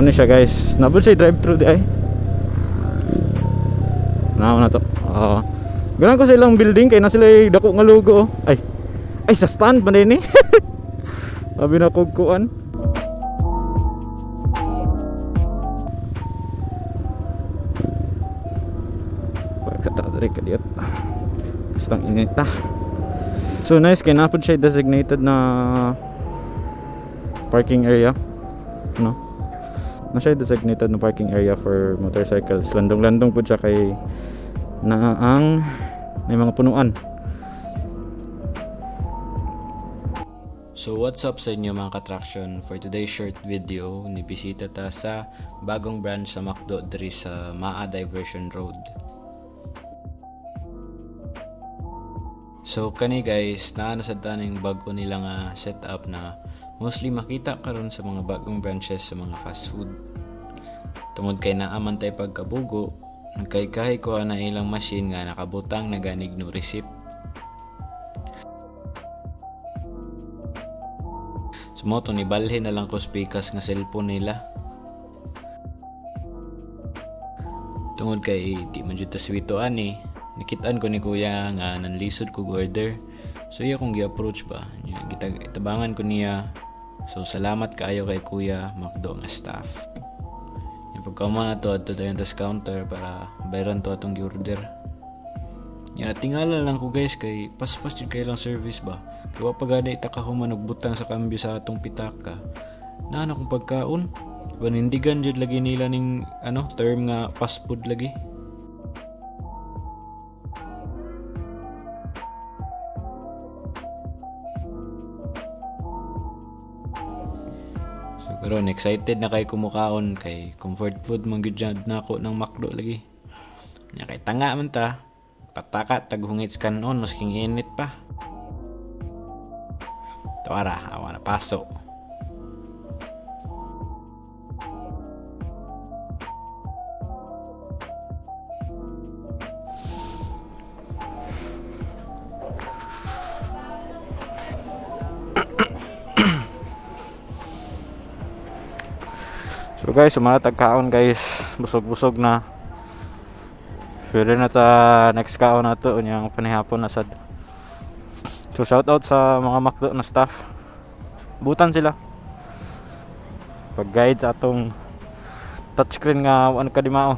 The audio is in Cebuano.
Ano siya, guys? Nabot siya drive thru di ay. Na to. Oo. Ganun ko sa ilang building kay na sila dako nga logo, oh. Ay. Ay, sa stand man din ni. Abi na kog kuan. Pagkata diri kadiyot. Bastang inita. So nice kay napod siya designated na parking area. No? Na siya designated na parking area for motorcycles. Landong-landong pud siya kay na ang may mga punuan. So what's up sa inyo, mga katraction? For today's short video, nibisita ta sa bagong branch sa McDo diri sa Maa Diversion Road. So kani, guys, naa na sad ta ning bag-o nila nga setup na mostly makita karon sa mga bagong branches sa mga fast food. Tungod kay naa man tay pagkabugo, nagkaykahay ko na ilang machine nga nakabutang na ganig no receipt. So mo to nibalhin na lang ko speakers nga cellphone nila. Tungod kay di man jud ta swito ani, nakitaan ko ni kuya nga nanlisod kog order. So iya kong gi-approach ba. Nya, gitabangan ko niya. So salamat kaayo kay kuya, McDo nga staff. Yung pagkauma na to, adto tayo tas counter para bayaran to atong gi-order. Yan, tingala lang ko, guys, kay paspas jud kay lang service ba. Kay wa pa gani ta kahuman og butang sa kambyo sa atong pitaka. Na ano kung pagkaon? Panindigan jud lagi nila ning ano term nga fast food lagi. So karon excited na kay kumukaon kay comfort food man gyud nako ng McDo lagi. Nya kay tanga man ta. Pataka taghungit sa kanon masking init pa. Tuara, awa na paso. So guys, sumala tagkaon, guys. Busog-busog na. Pwede na ta next kaon na to unyang panihapon na sad. So shout out sa mga McDo na staff. Butan sila. Pag-guide sa atong touchscreen nga ano ka di mao.